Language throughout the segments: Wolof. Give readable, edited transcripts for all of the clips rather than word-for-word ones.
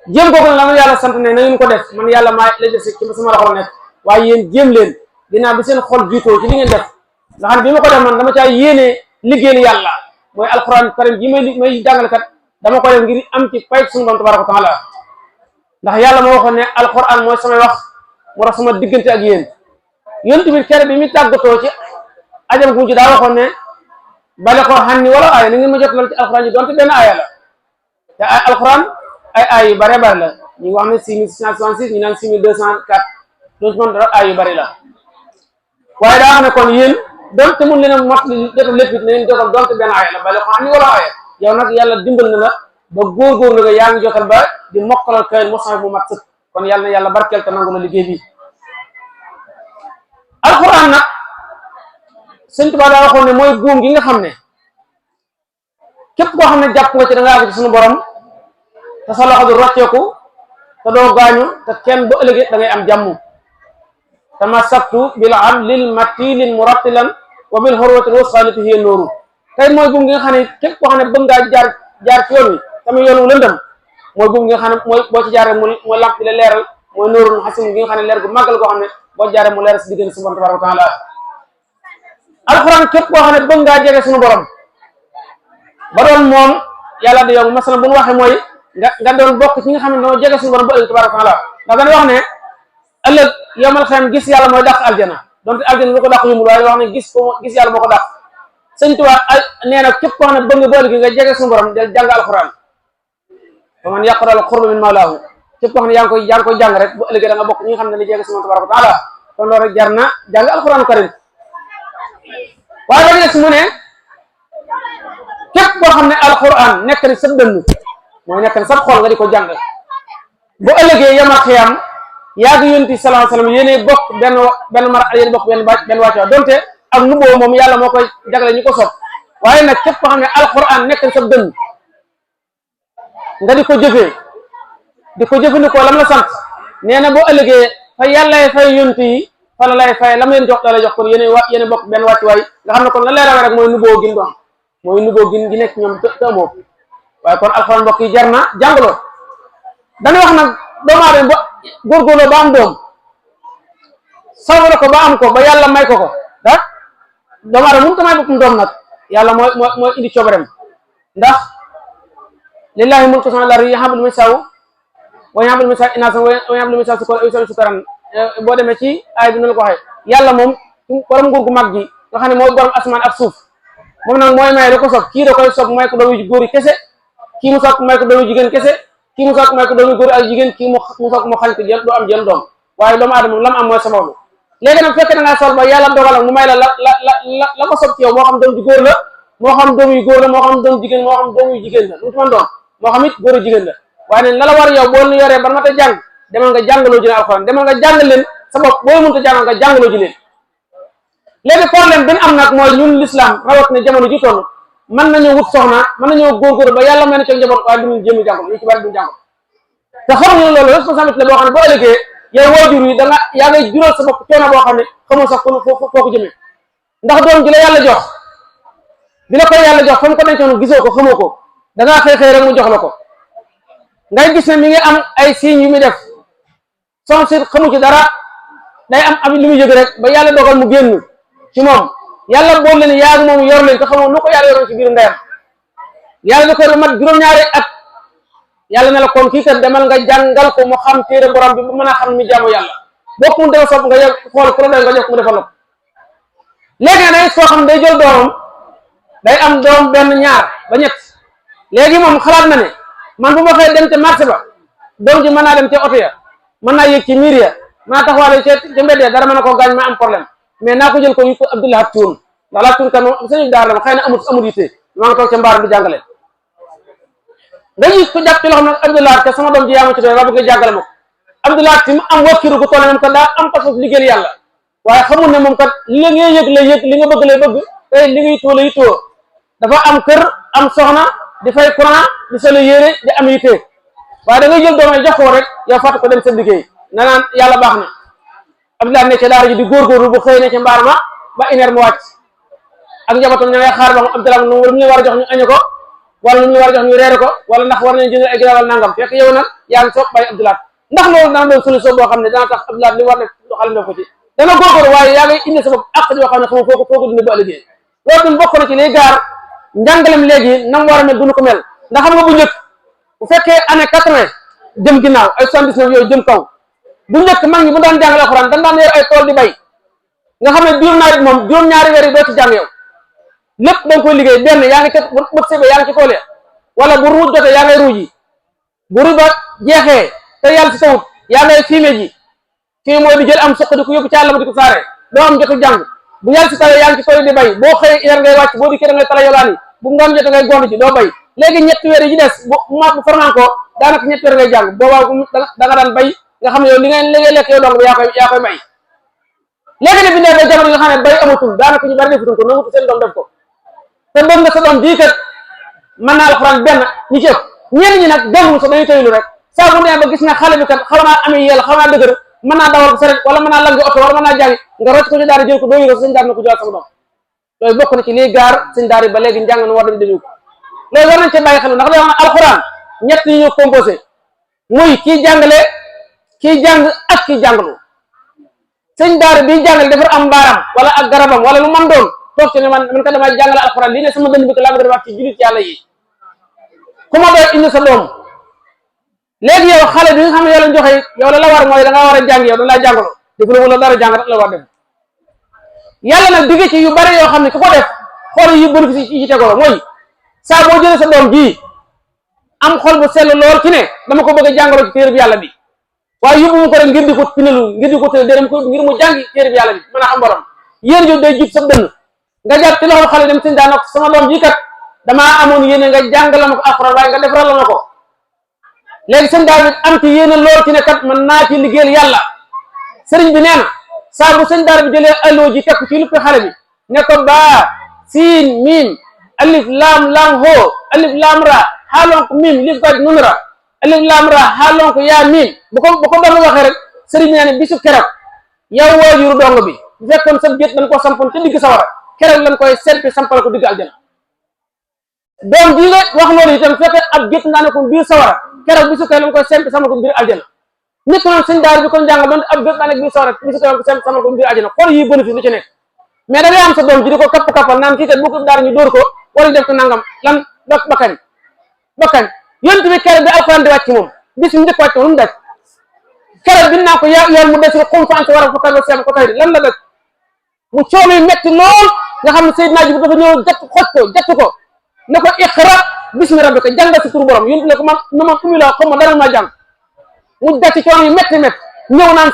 jéem googu nag la ma yàlla sant ne na ngeen ko def man yàlla maa la def ci sama loxo nekk waaye yéen jéem leen ginnaaw bi seen xol jiitoo ci li ngeen def nga xam ne bi ma ko def man dama caa yéene liggéeyal yàlla mooy alquran karim ji may jàngale kat dama ko def ngir am ci pay suñu borom tabaraka wa taala ndax yàlla moo waxoon ne alquran mooy samay wax moo tax sama diggante ak yéen yéen tamit kere bi mi tàggatoo ci ajam gu ci daa waxoon ne bale ko xanni wala aaya ni ngeen ma jot lal ci alquran yi donte benn aaya la te ay alquran ay aay yu bare bare la ñu wax ne 6666 ñu naan 6204 loolu moom dara aay yu bari la waaye daa xam ne kon yéen donte mun leen a mot li jotal lépp it na ngeen jotal donte benn aaya la bale ko xanni wala aaya yow nag yàlla dimbal na la ba góor-góor nga yaa ngi jotal ba di mokkalal kayit mosax mu mat sëkk kon yàlla na yàlla barkeel te nangu la liggéey bi alquran nag sëñ Tuubaa daa waxoon ne mooy buum gi nga xam ne képp koo xam ne jàpp nga ci da nga àgg ci suñu borom te sa loxo du rocceeku te doo gaañu te kenn bu ëllëgee da ngay am jàmm tamassaktu bil adlil matilin murattilan wa bil hurwatil wusqa lati hiya nooru tey mooy buum gi nga xam ne képp koo xam ne bëgg ngaa jaar ci yoon wi tamit yoon wu lëndëm mooy buum gi nga xam ne mooy boo ci jaaree mooy lamp bi la leeral mooy nóorul xasim gi nga xam ne leer gu màggal goo xam ne boo jaaree mu leeral si diggante suñu borom tabaraka wa taala alxuraan képp koo xam ne bëgg ngaa jege suñu borom ba doon moom yàlla di yow masalan bu ñu waxee mooy nga doon bokk ci nga xam ne doo jege suñu borom ba ëllëg tabaraka wa taala ndax dañuy wax ne ëllëg yowmal xiyam gis yàlla mooy dàq aljana donte aljana lu ko dàq yumul waaye wax ne gis yàlla moo ko dàq sëñ Tuubaa nee na képp koo xam ne bëgg nga ba ëllëg nga jege suñu borom del jàng alxuraan fa man yaqral qurba min mawlaahu képp koo xam ne yaa ngi koy jàng rek bu ëllëgee da nga bokk ñi nga xam ne dañuy jege suñu tabaraka wa taala kon loolu rek jar na jàng alxuraan karim waaye ba des mu ne képp koo xam ne alxuraan nekk na sa dënn mooy nekk na sa xol nga di ko jàng bu ëllëgee yamal xiyam yaa ngi yonent sallallahu alayhi wasallam yéene bokk benn mar yéene bokk benn wàcc donte ak nuboo moom yàlla moo koy jagle ñu ko sopp waaye nag képp koo xam ne alxuraan nekk na sa dënn nga di ko jëfandikoo lam la sant nee na boo ëllëgee fa yàlla fay yonent yi fa la lay fay lam leen jox da lay jox kon yéene bokk benn wàccuwaay nga xam ne kon la leeral rek mooy nuboo gin doon mooy nuboo gin gi nekk ñoom te amoo waaye kon alxuraan mbokk yi jar na jàngaloo dañuy wax nag doomu aadama ba góorgóorloo ba am doom sawara ko ba am ko ba yàlla may ko ah doomu aadama mënu ko may boppam doom nag yàlla mooy indi coobarem ndax lillahi mulku samaawaati wal ardi yahabu liman yashaa'u wa yahabu liman yashaa'u inaasan wa yahabu liman yashaa'u sukaran boo demee ci ay bi noonu la ko waxee yàlla moom borom nguur gu mag gi nga xam ne mooy borom asmaan ak suuf moom nag mooy may da ko sob kii da koy sob may ko doom yu góor yi kese kii mu soog may ko doom yu jigéen kese kii mu soog may ko doom yu góor ak jigéen kii mu soog mu xañ ko jël doo am jël doom waaye doomu aadama lam am mooy sababu léegi nag fekk da ngaa sol ba yàlla dogal mu may la ko sob ci yow moo xam doom ju góor la moo xam doom yu góor la moo xam doom jigéen moo xam doom yu jigéen la lu ci mën doon moo xam it góor a jigéen la waaye ne la la war yow boo nu yoree ba mat a jàng demal nga jàngaloo ji leen alxuraan demal nga jàngal leen sa bopp boo mënta jàngal nga jàngaloo ji leen léegi problème bi ñu am nag mooy ñun l'islam rawat ne jamono ji toll mën nañoo wut soxna mën nañoo góorgóor ba yàlla may na ci njaboot waaye duñu jéem a jàngal ñu ci bari duñu jàngal te xamuñu loolu responsabilité la boo xam ne boo ëllëgee yow waajur yi yaa ngay jural sa bopp coono boo xam ne xamoo sax foo ko jëmee ndax doom ji la yàlla jox bi la koy yàlla jox fa mu ko dencoon gisoo ko xamoo ko da ngaa xëy rek mu jox la ko ngay gis ne mi ngi am ay signes yu muy def son si xamu ci dara day am li muy yëg rek ba yàlla dogal mu génn ci moom yàlla bool leen yaa ngi moom yor leen te xamoo nu ko yàlla yoroon ci biir ndeyam yàlla da koy ba mat juróom-ñaari at yàlla ne la kon kii kat demal nga jàngal ko mu xam téere borom bi bu mën a xam mi jaamu yàlla bokk mu def sopp nga yeg xool ku la doy nga jox mu defal la ko léegi nag day soo xam day jël doomam day am doom benn ñaar ba ñett léegi moom xalaat na ne man bu ma xëy dem ca marché ba doom ji mën naa dem ca oto ya mën naa yëg ci miir ya mën naa taxawaale ca mbedd ya dara mën na koo gaañ ma am problème mais naa ko jël ko yu ko Abdoulaye Thioune ndax laa Thioune kan moom sëñ daara la ma xëy na amul yitte maa ngi toog ca mbaar di jàngale nga gis ko jàpp ci loo xam ne Abdoulaye te sama doom ji yaa ma ci doon waa bëgg jàngale ma ko Abdoulaye ti mu am wakkiru gu toll moom kat daa am pas-pas liggéeyal yàlla waaye xamul ne moom kat li nga yëg lay yëg li nga bëgg lay bëgg te li nga yittoo la yittoo dafa am kër am soxna di fay courant di solo yére di am yitte waaye da ngay jël doom jox ko rek yow fàtte ko dem sa liggéey na naan yàlla baax na Abdoulaye ne ca daara ji di góorgóorlu bu xëy ne ca mbaar ma ba une heure mu wàcc ak njabootam ña ngay xaar ba xam Abdoulaye nu ñu war a jox ñu añe ko wala lu ñu war a jox ñu reere ko wala ndax war nañu jënd ay ginaar wala nangam fekk yow nag yaa ngi soog bàyyi Abdoulaat ndax loolu dana doon solution boo xam ne dana tax Abdoulaat li war na xale def ko ci dana góorgóorlu waaye yaa ngi indi sa bopp ak yoo xam ne xam foo ko dund ba ëllëgee loolu tam bokk na ci liy gaar njàngalem léegi nam war a mel duñu ko mel ndax xam nga bu njëkk bu fekkee année 80 jëm ginnaaw ay 79 yooyu jëm kaw bu njëkk mag ñi bu daan jàngale alxuraan dañ daan yor ay tool di bay nga xam ne juróom-ñaari weer yi doo ci jàng yow lépp da nga koy liggéey benn yaa ngi ca bët sebe yaa ngi ci tool ya wala bu ruuj jotee yaa ngay ruuj yi bu ruuj ba jeexee te yàlla si tawut yaa ngay fumier ji fii mooy di jël am suq di ko yóbbu ci àll ba di ko saare doo am jotu jàng bu yàlla si tawee yaa ngi ci tool yi di bay boo xëyee yar ngay wàcc boo dikkee da ngay tala yolaan yi bu ngoon jotee ngay gond ji doo bay léegi ñetti weer yi ci des bu farnaan ko daanaka ñetti weer ngay jàng boobaa da nga daan bay nga xam ne yow li ngay lekk yow dong bi yaa koy bay léegi ne bi ne ba jamono yi nga xam ne bay amatul daanaka ñu bari defutuñ ko nangutu seen doom def ko te bëgg nga sa doom bii kat mën naa alxuraan benn ñi ci ëpp ñenn ñi nag demuñu sax dañuy tëylu rek saa bu nee ba gis nga xale bi kat xaw naa amee yàlla xaw naa dëgër mën naa dawal ko saret wala mën naa langi oto wala mën naa jàngi nga rocc ko ci daara jël ko doo yëgoo sëñ daara na ko jox sama doom loolu bokk na ci liy gaar sëñ daara ba léegi njàng na war nañ déglu ko loolu war nañ ci bàyyi xel ndax day wax ne alxuraan ñett ñi ñu composé muy kii jàngale kii jàng ak kii jàngalu sëñ daara bi jàngale defar am mbaaram wala ak garabam wala lu man doon toog ci ne man ka damay jàngale alxuraan lii ne sama dënd bi ko laa bëgg a wax ci jullit yàlla yi ku ma doon indi sa doom léegi yow xale bi nga xam ne yow lañ joxe yow la war mooy da nga war a jàng yow da laa jàngaloo defu la wala dara jàng rek la war def yàlla nag digge ci yu bari yoo xam ne ku ko def xool yu bénéfice yi ci tegoo mooy saa boo jëlee sa doom bii am xol bu sell lool ci ne dama ko bëgg a jàngaloo ci téere bi yàlla bi waaye yóbbu mu ko rek ngir di ko pinalu ngir di ko tëral déedéet ko ngir mu jàngi téere bi yàlla bi mën a xam borom yéen yow day jib sa dënn nga jàpp ci loxol xale dem sëñ daa ko sama doom ji kat damaa amoon yéene nga jàngala ma ko alxuraan waaye nga defaral la ma ko léegi sëñ daa bi am ci yéene lool ci ne kat mën naa ci liggéeyal yàlla sëriñ bi nee na saa bu sëñ daara bi jëlee allo ji tekk ci luppi xale bi ne ko baa siin miim alif laam hoo alif laam ra xaalonk miim lif gaj nun ra alif laam ra xaalonk yaa miim bu ko doon waxee rek sëriñ bi nee na bisu keroog yow waajuru dong bi bu fekkoon sa gét dañ ko sampoon ca digg sawara keroog lañ koy serpi sampal ko digg aljana doom ji nga wax loolu itam fekkee ab gét ndaa ne ko biir sawara keroog bisu keroog lañ koy serpi sampal ko biir aljana nit noonu sëñ daara bi kon jàngal doon ab gét ndaa nekk biir sawara bisu keroog ko serpi sampal ko biir aljana xool yi bénéfice lu ci nekk mais da ngay am sa doom ji di ko kapp-kappal naan kii kat bu ko daara ñu dóor ko wala def ko nangam lan bakkañ yonent bi keroog bi alxuraan di wàcc moom bis mu njëkk wàcc moom lu mu def keroog bi naa ko yoon mu des xum fa ante war a ko talo seem ko tay lan la def mu coono yu metti lool nga xam ne Seydina Jibril dafa ñëw jett ko ne ko iqra bismi rabbika jàngal si turu borom yonent ne ko man na ma umi la xaw ma dara maa jàng mu def ci coono yu metti ñëw naan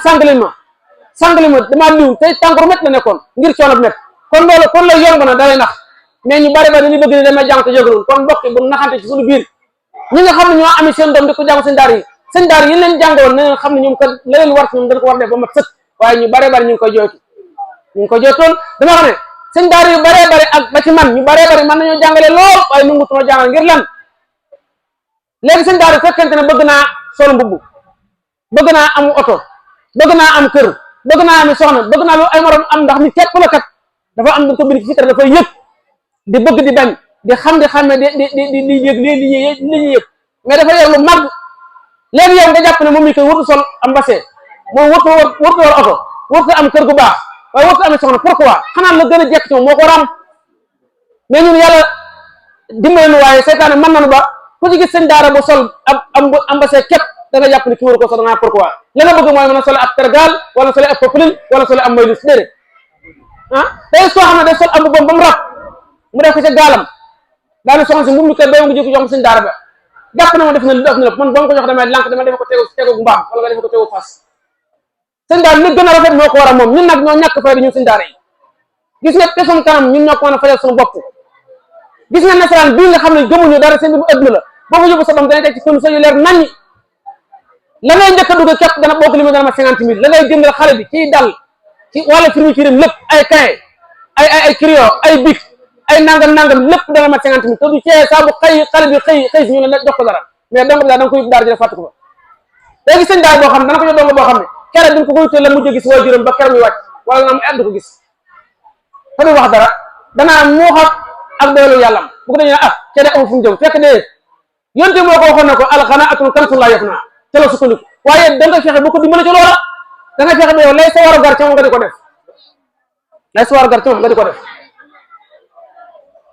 sangali ma damaa liw tey tàngoor métti la nekkoon ngir coono bi métti kon loolu kon la yomb na dalay nax mais ñu bari dañuy bëgg ne damay jàng te jógalul kon mbokk bu naxante ci suñu biir ñi nga xam ne ñoo amee seen doom di ko jàng seen daara yi leen jàngaloon na xam ne ñoom kat la leen war ci ñoom dañ ko war def ba mat sëkk waaye ñu bari ñu ngi koy jooytoon dama xam ne seen daara yu bari ak ba ci man ñu bari mën nañoo jàngale lool waaye nungutuma jàngal ngir lan léegi seen daara fekkente ne bëgg naa sol mbubb bëgg naa am oto bëgg naa am kër bëgg naa am soxna bëgg naa lu ay morom am ndax ni képp la kat dafa am dañ ko bind ci fitar dafay yëg di bëgg di bañ di xam di xamme di yëg li ñuy yëg mais dafa yor lu mag léegi yow nga jàpp ne moom mi koy wurtu sol am mbase moom wurtu war oto wurtu am kër gu baax waaye wurtu am soxna pourquoi xanaa la gën a jekk ci moom moo ko war a am mais ñun yàlla dimbale nu waaye seytaane mën nanu ba ku ci gis sëñ daara bu sol am mbase képp da nga jàpp ne ki waru ko sol nga pourquoi la nga bëgg mooy mën a sole ab tergal wala sole ab popeline wala sole ab maylus déedéet day soo xam ne day sol am bu ba mu rab mu def ko ca gaalam daane soxna si mbubb mi kër doy nga jëkko jox ma sëñ daara ba jàpp na ma def na li def na lépp man ba ma ko jox damay lànk dama defe ko tegu mbaam wala nga defe ko tegu fas sëñ daara li gën a rafet moo ko war a moom ñun nag ñoo ñàkk fay di ñun sëñ daara yi gis nga te suñu kanam ñun ñoo ko mën a fajal suñu bopp gis nga nasaraan bii nga xam ne gëmuñu dara seen bi bu ëdduna la boo fa yóbbu sa doom dana teg ci condition yu leer naññi la ngay njëkk a dugg képp dana bokk li mu dana ma 50 000 la ngay jëndal xale bi ciy dal ci wàllu fourniture lépp ay kaye ay crayon ay bic ay nangam lépp dana ma 50 000 te du cee saa bu xale bi xëy si ñu la jox ko dara mais donc daal da nga ko yóbbu daara ji fàtte ko fa léegi sëñ daara boo xam ne dana ko jox dong boo xam ne keroog duñ ko koy teel la mujj gis waajuram ba keroog muy wàcc wala na am du ko gis te du wax dara danaa muuxat ak doolu yàllam bu ko dañu ah ca de amul fu mu jëm fekk de yonte moo ko waxoon ne ko alxanaatul kanzun laa yafnaa ca la sukkandiku waaye da nga fexe ba ko dimbale ci loola da nga fexe ba yow lay sa war a gar ca moom nga di ko def lay sa war a gar ca moom nga di ko def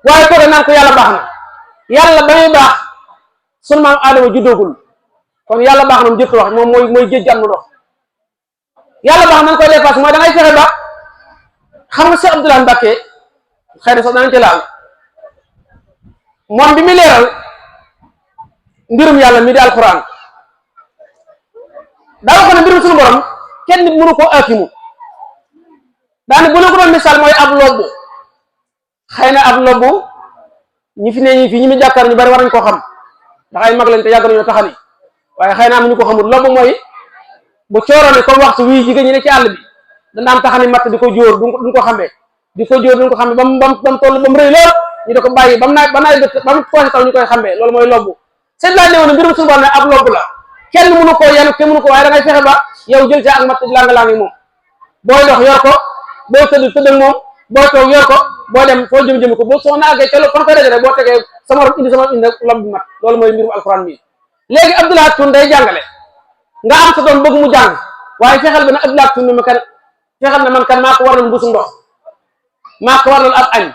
waaye toog naan ko yàlla baax na yàlla ba muy baax sunu maam Adama juddoogul kon yàlla baax na mu jëkk wax moom mooy géej gi am na ndox yàlla baax nañ koy dépassé mooy da ngay fexe ba xam nga Cheikh Abdoulaye Mbacké xëy na sax danañ ci laal moom bi muy leeral mbirum yàlla mi di alquran daa waxoon ne mbirum suñu borom kenn nit mënu koo akimu daane bu la ko doon misaal mooy ab lobbu xëy na ab lobbu ñi fi ne ñi fii ñi mu jàkkaar ñu bari war nañ koo xam ndax ay mag lañ te yàgg nañoo taxani waaye xëy na am ñu ko xamul lobbu mooy bu cooroone comme waxtu wii jigéen ñi ne ci àll bi danaan taxani matt di ko jóor duñ ko xamee di ko jóor duñ ko xamee bam toll ba mu rëy lool ñu da ko bàyyi ba mu poosé taw ñu koy xamee loolu mooy lobbu seen laa ne woon mbirum suñu borom ne ab lobbu la kenn mënu koo yanu kenn mënu ko waaye da ngay fexe ba yow jël ca ak matt lang-lang yi moom booy dox yor ko boo tëdd ak moom boo toog yor ko boo dem foo jëm ko boo soo naagee ca kon koy dajale boo tegee sama morom indi lob bi mat loolu mooy mbirum alquran mi léegi Abdoulaye Toune day jàngale nga am sa doom bëgg mu jàng waaye fexeel ba ne Abdoulaye Toune ma kan fexeel na man kan maa ko war na mbuusu ndox maa ko war na ab añ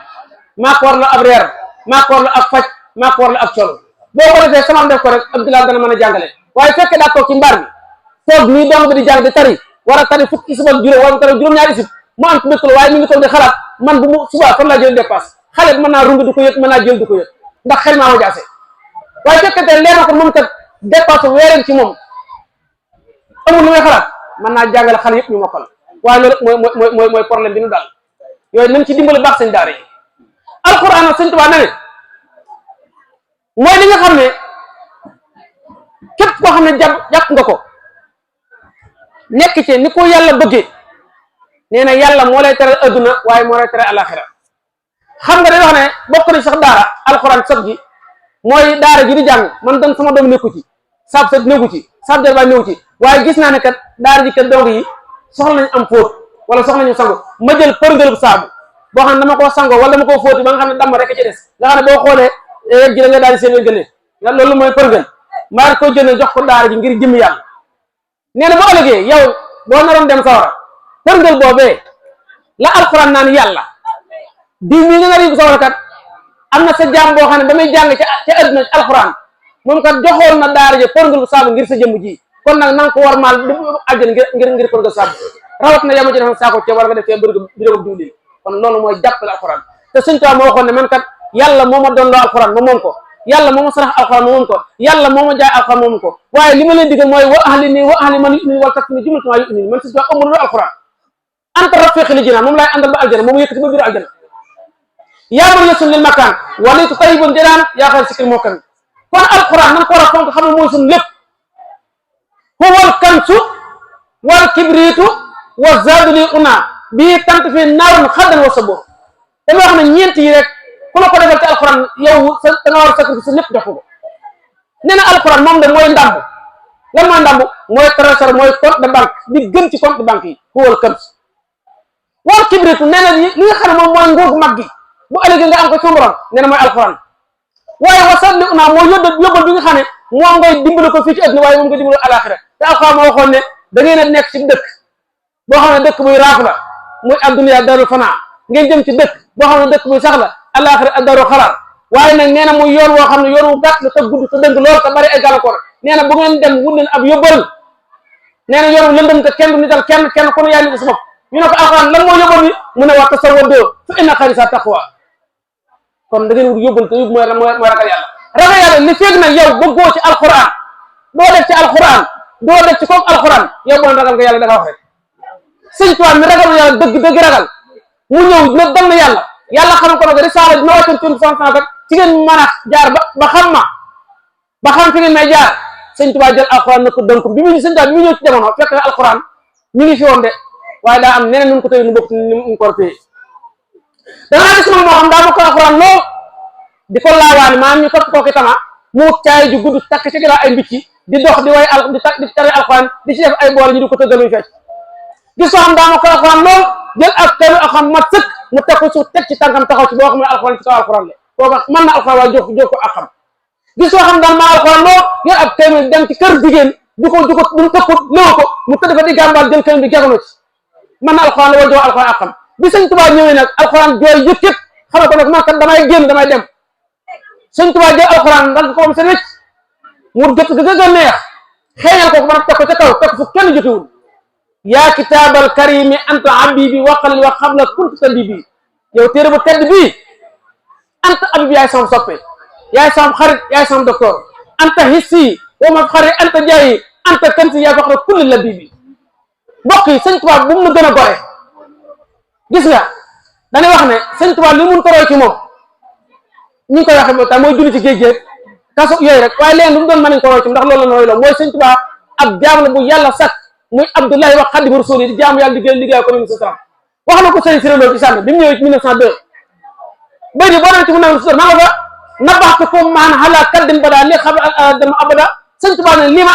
maa ko war na ab reer maa ko war na ab faj maa ko war na ab col boo ko defee sama def ko rek Abdoulaye dana mën a jàngale waaye fekkee daa toog ci mbaar bi toog nii dong bi di jàng di tari war a tari fukki isib ak juróom wala tari juróom-ñaari isib mu am ci dëkk waaye mi ngi toog di xalaat man bu mu suba fan laa jël dépasse xale bi mën naa rungi du ko yëg mën naa jël du ko yëg ndax xel maa wajaase waaye fekkente leer na ko moom kat dépasse weereen ci moom amul lu muy xalaat mën naa jàngale xale yëpp ñu mokkal waaye loolu mooy problème bi ñu daal yooyu nañ ci dimbali baax seen daara yi alquran ak sëñ Tuubaa ne mooy li nga xam ne képp koo xam ne jàpp nga ko nekk ci ni ko yàlla bëggee nee na yàlla moo lay tere adduna waaye moo lay tere alaxira xam nga day wax ne bokk na sax daara alquran sot gi mooy daara ji di jàng man dan sama doom nekku ci sab sat nekku ci sab jar baay nekku ci waaye gis naa ne kat daara ji kat dong yi soxla nañu am fóot wala soxla nañu sango ma jël përngël bu saabu boo xam ne dama koo sangoo wala dama koo fóoti ba nga xam ne damm rek ci des nga xam ne boo xoolee yeg ji da nga daal di seen gënee nga loolu mooy përngël maa ko jënd jox ko daara ji ngir jëmmi yàlla nee na bu ëllëgee yow boo naroon dem sawara përngël boobee la alxuraan naan yàlla di mi nga nar yi sawara kat am na sa jaam boo xam ne damay jàng ca adduna ci alxuraan moom kat joxoon na daara ji përngël bu saabu ngir sa jëmm ji kon nag na nga ko war maal du àjjana ngir përngël saabu rawat na yama ci defam saako ceeb war nga def fee bërg bidóog diwlin kon loolu mooy jàppale alxuraan te Sëñ Tuubaa moo waxoon ne man kat yàlla moo ma doon loo alxuraan ma moom ko yàlla moo ma sarax alxuraan ma moom ko yàlla moo ma jaay alxuraan ma moom ko waaye li ma leen digal mooy wa ahli nii wa ahli man yu'minu wal takfini jumlatu ma yu'minu man Sëñ Tuubaa amul lu alxuraan anta rafiqi li jinaan moom laay àndal ba aljana moom yëkkati ba biir aljana yaa man yasun lil makaan walitu tayyibun jinaan yaa xayr sikri moo kan kon alxuraan nan ko war a fonk xam ne mooy suñu lépp huwal kansu wal kibriitu wa zaadu li una bii tant fi naarun xaddan wa sabor dama wax ne ñeent yi rek ku la ko defal ci alxuraan yow sa da nga war a sacrifice sa lépp jox ko nee na alxuraan moom de mooy ndàmb lan mooy ndàmb mooy trésor mooy compte de banque bi gën ci compte de banque yi huwal kans wal kibriitu nee na li nga xam ne moom mooy nguur gu mag gi bu ëllëgee nga am ko sa borom nee na mooy alxuraan waaye wa zaadu li una mooy yóbbal bi nga xam ne moom ngay dimbali ko fii ci àdduna waaye moom nga dimbali alaxira te alxuraan moo waxoon ne da ngeen a nekk ci dëkk boo xam ne dëkk buy raaf la muy adduniya darul fanaa ngeen jëm ci dëkk boo xam ne dëkk buy sax la alaxira ak darul xalaat waaye nag nee na muy yoon woo xam ne yoon wu gàtt la te gudd te dëng lool te bari ay gàllankoor nee na bu ngeen dem wut leen ab yóbbal nee na yoon wu lëndëm te kenn du nital kenn ku ne yaa nit sa bopp ñu ne ko alxuraan lan moo yóbbal bi mu ne wa tasawwadoo fa inna xayra taqwa kon da ngeen wut yóbbal te yóbbu mooy ragal yàlla li feeg nag yow bëggoo ci alxuraan doo def ci alxuraan doo def ci comme alxuraan yow bon ragal nga yàlla da nga wax rek Sëñ Tuubaa mi ragal yàlla dëgg ragal mu ñëw na dal na yàlla xam ko nag risaala dina wàccoon ci kat ci ngeen mën a jaar ba xam ma ba xam fi ngeen may jaar Sëñ Tuubaa jël alxuraan na ko dënk bi mu Sëñ Tuubaa bi mu ñëw ci jamono fekk na alxuraan mi ngi fi woon de waaye daa am neneen nun ko tey nu bokk nu ko war téye danaa gis moom moo xam daa bokk alxuraan lool di ko laawaani maanaam ñu topp kooki tama mu caay ju gudd takk ci ginnaaw ay mbicci di dox di way di tari alxuraan di ci def ay boole ñu di ko tëggal muy fecc gis soo xam daa bokk alxuraan lool jël ak teelu alxuraan mat sëkk mu teg ko suuf teg ci tànkam taxaw ci boo xam ne alxuraan ci kaw alxuraan la kooku mën na alxuraan waaye jox ko ak xam gis soo xam daan maa alxuraan loo yor ab kaamil dem ci kër jigéen du tëkkut léwu ko mu tëdd fa di gàmbaal jël kaamil bi gegano ci mën na alxuraan la wala jox alxuraan ak xam bi sëñ Tuubaa ñëwee nag alxuraan jooy yëkkit xamal ko nag man kat damay génn damay dem sëñ Tuubaa jël alxuraan dal ko am sa wécc mu gët gëgg a neex xeeñal ko mën a teg ko ca kaw teg fu kenn jotiwul yaa kitaabal karimi anta habibi waqalil wa qabla kuntu tabibi yow téere bu tedd bii anta habibi yaay sama soppe yaay sama xarit yaay sama docteur anta hissi wa ma xarit anta jaayi anta kansi yaa faqra kulli labibi mbokk yi sëñ Tuubaa bu mu nu gën a gore gis nga dañuy wax ne sëñ Tuubaa li mun toroy ci moom ñu ngi koy waxe ba tax mooy julli ci géej géej kaso yooyu rek waaye leen lu mu doon mën nañ ko roy ci ndax loolu la nooy la mooy sëñ Tuubaa ab jaam la bu yàlla sakk muy Abdullahi wa Xaadimu Rasuul di jaamu yàlla liggéey ko ni sa wax na ko sëñ Siré Lo ci sànn bi mu ñëwee ci 1902 bay di boo dem ci mu naw su maa nga fa nabaxtu ko maan xalaa kaddin bada li xam dama abada sëñ Tuubaa ne li ma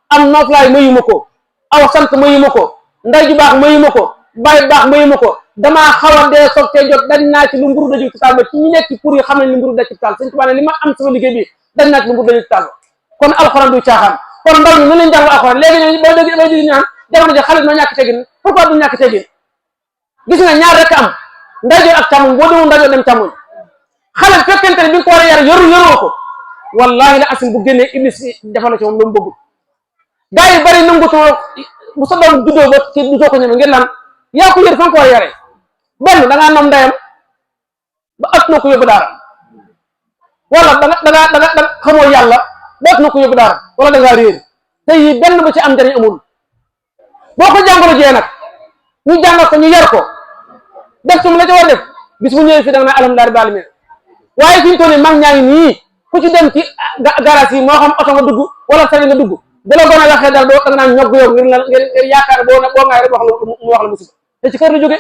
am noflaay mayu ma ko aw sant mayu ma ko nday ju baax mayu ma ko bàyyi baax mayu ma ko damaa xaw a dee soog cee jot dañ naa ci lu mburu daju ci taal ba ci ñu nekk pour yi xam ne li mburu daj ci taal sëñ Tuubaa ne li ma am sama liggéey bi dañ naa ci lu mburu daju ci taal ba kon alxuraan du caaxaan kon ndaw ñi nu leen jàng alxuraan léegi ñoo bay dégg ñaan jamono ji xale noo ñàkk teggin pourquoi du ñàkk teggin gis nga ñaar rek am ndeyjoor ak càmmoñ boo demul ndeyjoor dem càmmoñ xale fekkente ne bi nga ko war a yar yoroo ko wallahi la asim bu génnee iblis defal na ci moom lu mu bëgg gaa yi bari nangutoo bu sa doom juddoo ba ci du soo ko ñeme ngeen lan yaa ko yër fa nga ko war a yaree benn da ngaa nom ndeyam ba at na ko yóbbu daara wala da nga xamoo yàlla ba at na ko yóbbu daara wala da ngaa réer te yi benn ba ci am njariñ amul boo ko jàngalo jee nag ñu jàngal ko ñu yar ko def ci mu la ca war def bis bu ñëwee fii da nga naan alhamdulilah rabbil alamin waaye fi ñu toll nii mag ñaa ngi nii ku ci dem ci garage yi moo xam oto nga dugg wala sari nga dugg bu la gën a waxee dal da nga naan ñog yow ngir yaakaar boo ngaay rek mu wax la musiba te ci kër la jóge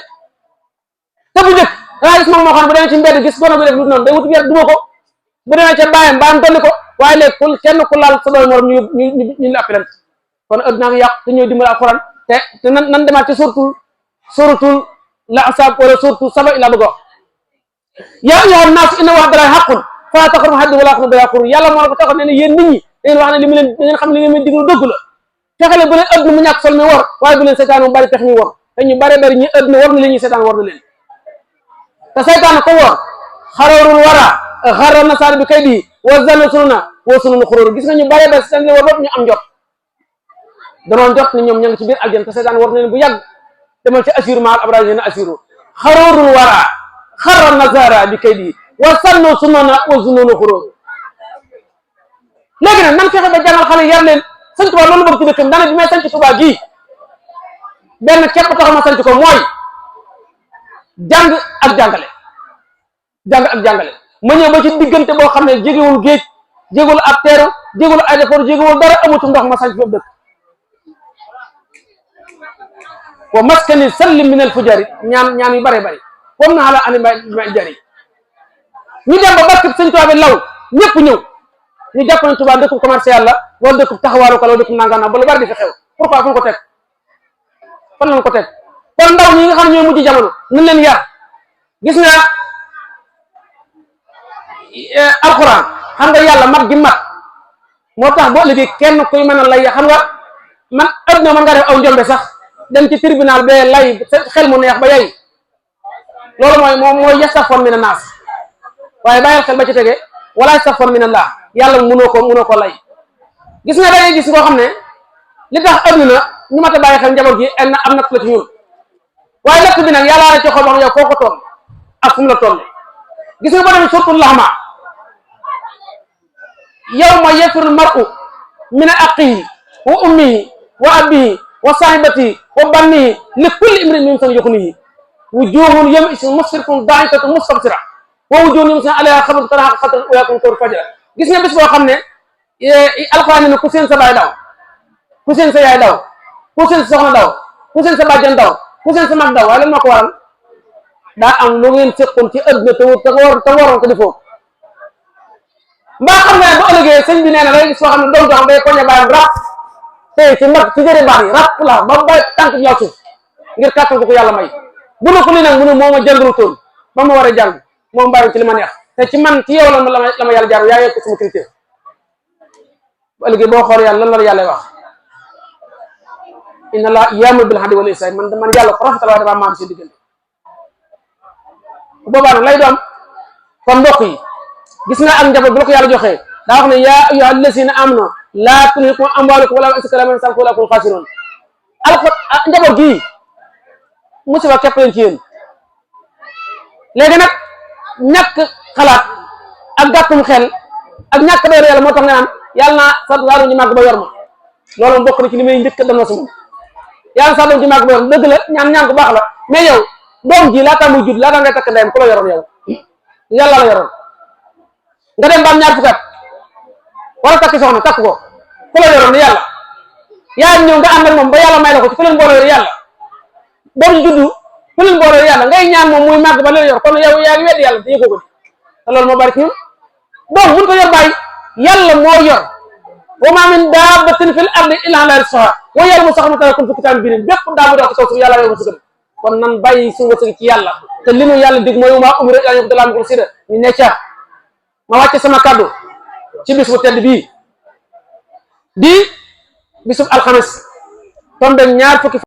te bu njëkk dangaa gis mag moo xam ne bu demee ci mbedd gis gono bi def lu noonu day wut yar duma ko bu demee ca bàyyam mbaam dolli ko waaye léegi kenn ku laal sa doy morom ñu la appelante kon adduna ngi yàqu te ñëw dimbali alxuraan te nan demaat ci suratul la asab wala suratul saba ila bëgg wax yaa ayyuhan naas inna wa'dallahi haqqun falaa taxurrannakum al-hayaatu wa laa taxurrannakum billaahil gharuur yàlla moo la ko taxaw ne yéen nit ñi da ngeen wax ne li mu leen da ngeen xam ne li ngeen diglu dëgg la fexele bu leen adduna mu ñàkk sol mi war waaye bu leen seytaan mu bari pex mi war te ñu bari ñi adduna war na leen ñi seytaan war na leen te seytaan ko war xaroorul wara xarra nasaar bi kay di wa zanna sununa wa sununu xuróor gis nga ñu bari seytaan li war bopp ñu am jot danoon jot ni ñoom ña ngi ci biir aljana te seytaan war na leen bu yàgg demal ci asiru maal abraar na asiru xaroorul wara xarra nasaara bi kay di wa sannu sununa wa sununu xuróor léegi nag nan fexe ba jàngal xale yar leen sëñ Tuubaa loolu bëgg ci dëkkam dana bi may sanc Tuubaa gii benn képp tax ma sanc ko mooy jàng ak jàngale ma ñëw ba ci diggante boo xam ne jegewul géej jegewul ab teeru jegewul aéroport jegewul dara amutu ndox ma sanc foofu dëkk wa maskani sallim min al fujari ñaan yu bare bari comme na ala ani may jari ñu dem ba barkeb sëñ Tuubaa bi law ñëpp ñëw ñu jàpp ne Tuubaa dëkkub commercial la wala dëkkub taxawaaru ka la wala dëkkub nangana ba lu bari di fi xew pourquoi fu ñu ko teg fan lañ ko teg kon ndaw ñi nga xam ne ñooy mujj jamono nañ leen yar gis nga alxuraan xam nga yàlla mat gi mat moo tax boo liggéey kenn kuy mën a lay xam nga man adduna mën nga def aw njombe sax dem ci tribunal ba lay xel mu neex ba yay loolu mooy yastaxfar mina naas waaye bàyyil xel ba ci tege wala yastaxfar mina laa yàlla mënoo ko lay gis nga dangay gis koo xam ne li tax adduna ñu mat a bàyyi xel njaboot gi am na la ci ñun waaye lakk bi nag yàlla la ci xol wax yow foo ko toll ak fu mu la toll gis nga ba demee surtout laxma yawma yafirul mar'u min aqihi wa ummihi wa abihi wa sahibatihi wa bannihi li kulli imrin minhum shay'un yughnihi wujuhun yawma'idhin musfirratun dahikatun mustabshira wa wujuhun yawma'idhin 'alayha ghadabatun tarhaquha qatran ulaa'ika hum fajara gis nga bis boo xam ne alxuraan ne ku seen sa baay daw ku seen sa yaay daw ku seen sa soxna daw ku seen sa bàjjan daw ku seen sa mag daw waaye lan moo ko waral daa am lu ngeen seqoon ci àdduna te waroon ko defoo mbaa xam nga bu ëllëgee sëñ bi nee na day gis foo xam ne doom joo xam day koñe bàyyam rap tey ci mag ci jëre baax yi rap la ba bay tànk bi yaw suuf ngir kàttan ko yàlla may bu na ko lii nag mu ne moo ma jàngalu toon ba ma war a jàng moom bàyyi ci li ma neex te ci man ci yow la ma yàlla jaar yaa yokk sama critère bu ëllëgee boo xool yàlla lan la yàlla wax inna la ya'muru bil adli wal ihsan man yàlla ko rafetal waaye dafa maam si diggante boobaa nag lay doon kon mbokk yi gis nga ak njaboot bu la ko yàlla joxee daa wax ne yaa ayyuha allazina amanu laa tulhikum amwaalukum wala awlaadukum an zikrillah wa antum xaasiruun njaboot gii musiba képp leen ci yéen léegi nag ñàkk xalaat ak gàttum xel ak ñàkk doylu yàlla moo tax nga naan yàlla naa sa doom ji màgg ba yor ma loolu bokk na ci li may njëkk dem na si moom yàlla sa doom ji màgg ba yor ma dëgg la ñaan ko baax la mais yow doom ji laata muy judd laata ngay takk ndeyam ku la yoroon yow yàlla la yoroon nga dem ba am ñaar fukki at wala takk soxna takk ko ku la yoroon yàlla yaa ñëw nga ànd ak moom ba yàlla may la ko ci ku leen boole yàlla doom ji juddu ku leen boole yàlla ngay ñaan moom muy màgg ba leen yor kon yow yaa ngi wedd yàlla te yëgoo ko te loolu moo bari ci ñun doom buñ ko yor bàyyi yàlla moo yor wa ma min dabbatin fil ardi illa ala rizqiha wa ya'lamu mustaqarraha fi kitabin mubin bépp daa bu dox ci kaw suuf yàlla yow wërsëgam kon nan bàyyi suñu wërsëg ci yàlla te li nu yàlla dig mooy ma umiru illa liya'budu llaha mukhlisina ñu ne ca ma wàcce sama kàddu ci bis bu tedd bii di bisub alxames tombe ñaar fukki